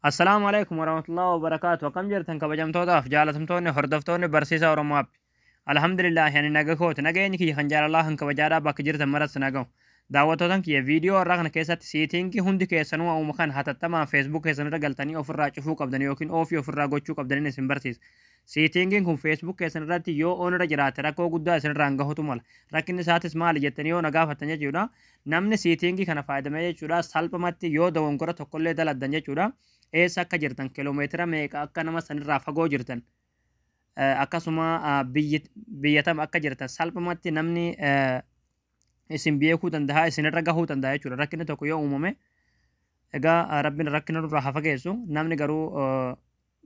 Assalaamu alaikum warahmatullahi wabarakaatu. Akkam jirtan, kabajamtootaaf jaalatamtoonni hordoftoonni Barsiisaa Oromoo App? Alhamdulillah, ani naga kooti. Nageenyi kiyya kan jaalalaa kan kabajaadhaa bakka jirtan maratti nagahu. Daawwattootan kiyya, viidiyoo har'aa kana keessatti setting hundi keessanuu uuma kan hatattamaan Facebook keessan irra galtanii ofirraa cufuu qabdan yookiin off ofirraa gochuu qabdaniin isin barsiisa. Settingiin kun Facebook keessan irratti yoo on irra jiraate rakkoo guddaa isinirraan gahutu mala. Rakkinni isaatis maali jettanii yoo na gaafattan jechuudha. Namni setting kana fayyadamee jechuudha, salphumatti yoo dogongora tokkollee daladdan jechuudha, eessa akka jirtan, kiloomeetira meeqa akka nama sanirraa fagoo jirtan, akkasuma biyya tam akka jirtan salphumatti namni isin beekuu danda'a, isinirra gahuu danda'a jechuudha. Rakkinni tokko yoo uumame, egaa Rabbiin rakkina nurraa haa fageessu, namni garuu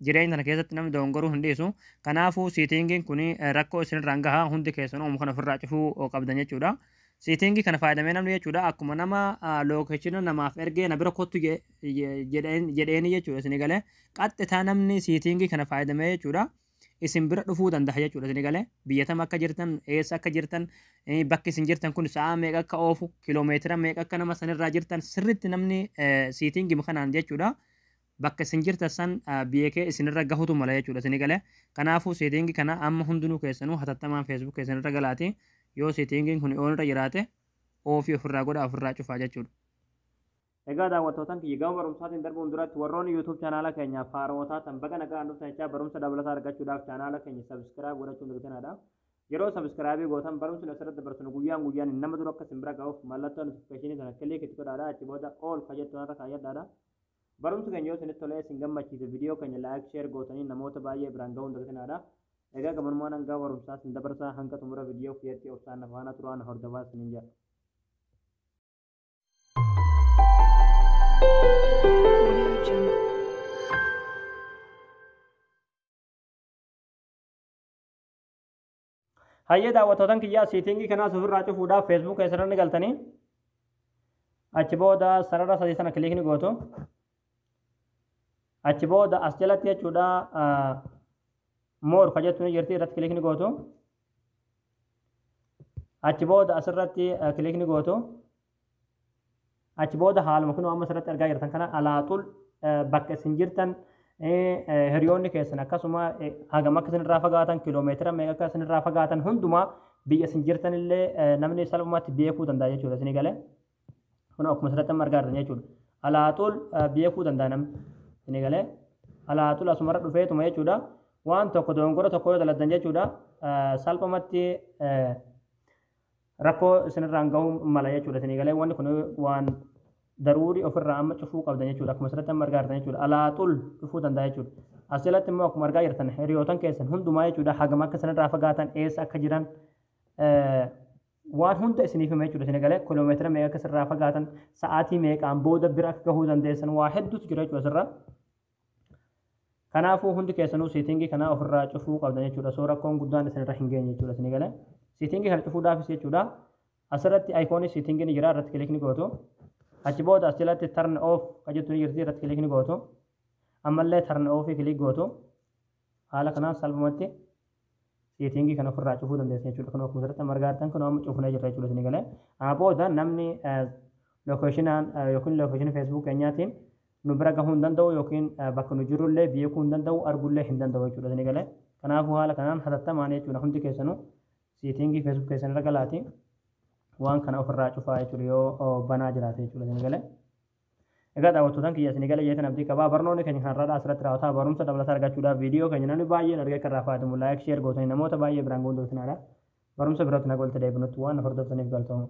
jireenya sana keessatti namni dogongoruu hin dhiisu. Kanaafuu settingiin kun rakkoo isinirraan gaha, hundi keessan uumu kana ofirraa cufuu qabdan jechuudha. Setting kana fayyadamee namni jechuudha, akkuma nama location namaaf ergee na bira kottu jedheeni jechuudha, isin galee qaxxitaa namni setting kana fayyadamee jechuudha, isin bira dhufuu danda'a jechuudha. Isin galee biyya tam akka jirtan, eessa akka jirtan, bakki isin jirtan kun sa'a meeqa akka oofu, kiloomeetira meeqa akka nama sanirraa jirtan sirritti namni setting kanaan jechuudha, bakka isin jirtan san beekee isinirra gahutu mala jechuudha. Isin galee kanaafuu setting kana amma hundinuu keessanuu hatattamaan Facebook keessanirra galaati, yoo settingiin kun on irra jiraate off ofirraa godha, ofirraa cufaa jechuudha. Egaa daawwattootaan kiyya, gama barumsaatiin darbuun duratti warroonni YouTube chaanaala keenyaaf haarawwataa tan baga nagaan dhuftan jechaa, barumsa dabalataa argachuudhaaf chaanaala keenya subscribe godhachuun dagatinadha. Yeroo subscribe gootan barumsi asirratti dabarsinu guyyaan guyyaan nama dura akka isin bira ga'uuf mallattoo notification sana click itti godhaadha. Achi booda all ka jettu irra kaayyadhaadha. Barumsi keenya yoo isinitti tolee isin gammachiise, viidiyoo keenya like, share gootanii namoota baay'ee biraan ga'uun dagatinadha. Egaa gabanumaan hanga barumsaa isin dabarsaa, hanga xumura viidiyoo kiyyatti obsaan na faana turaan hordofaa isiniin jedha. Audio Jungle. Hayyee daawwattootan kiyyaa, setting kanaas ofirraa cufuudhaaf Facebook keessatti ni galtanii, achi booda sarara sadii sana click ni gootu. Achi booda as jalatti jechuudha, more ka jettu ni jirti, irratti click ni gootu. Achi booda asirratti click ni gootu. Achi booda haaluma kunoo amma asirratti argaa jirtan kana alaaxul bakka isin jirtan, hiriyoonni keessan akkasuma hagam akka isinirraa fagaatan, kiloomeetira meeqa akka isinirraa fagaatan, hundumaa biyya isin jirtan illee namni salphumatti beekuu danda'a jechuudha. Isinii galee kun akkuma asirratti amma argaa jirtan jechuudha. Alaaxul beekuu danda'a namni. Isinii galee alaaxul asumarra dhufeetuma jechuudha. Waan tokko dogongora tokko yoo daladdan jechuudha, salphumatti rakkoo isinirraan gahuu mala jechuudha. Isinii galee wanni kun waan daruurii ofirraa amma cufuu qabdan jechuudha. Akkuma asirratti amma argaa jirtan jechuudha. Alaaxul dhufuu danda'a jechuudha. As jalatti immoo akkuma argaa jirtan hiriyootan keessan hundumaa jechuudha, hagam akka isinirraa fagaatan, eessa akka jiran waan hunda isiniif hima jechuudha. Isin galee kiloomeetira meeqa akka isirraa fagaatan, sa'aatii meeqaan booda bira akka gahuu dandeessan, waa hedduutu jira jechuudha asirra. Kanaafuu hundi keessanuu setting kana ofirraa cufuu qabdan jechuudha. Soo rakkoon guddaan isinirra hin geenye jechuudha. Isin galee setting kana cufuudhaafis jechuudha, asirratti icon setting ni jira, irratti click ni gootu. Achi booda as jalatti turn off ka jettu ni jirti, irratti click ni gootu. Ammallee turn off click gootu. Haala kanaan salphumatti setting kana ofirraa cufuu dandeessan jechuudha. Kun akkuma asirratti amma argaa jirtan kun amma cufnee jirra jechuudha. Isin galee amma booda namni locationaan yookiin location Facebook keenyaatiin nu bira gahuu hin danda'u yookiin bakka nu jirrullee beekuu hin danda'u, argullee hin danda'u jechuudha. Isin galee kanaafuu haala kanaan hatattamaan jechuudha, hundi keessanuu setting Facebook keessan irra galaati waan kana ofirraa cufaa jechuudha, yoo banaa jiraate jechuudha. Isin galee egaa daawwattootaan kiyya, isin galee jeetan abdii qabaa. Barnoonni keenya kanarraa asirratti raawwataa. Barumsa dabalataa argachuudhaaf viidiyoo keenya namni baay'een argee akka irraa fayyadamu like, share gootanii namoota baay'ee biraan ga'uun dagatinaa. Barumsa biraatti nagaa walitti deebinutti waan hordoftaniif galatooma.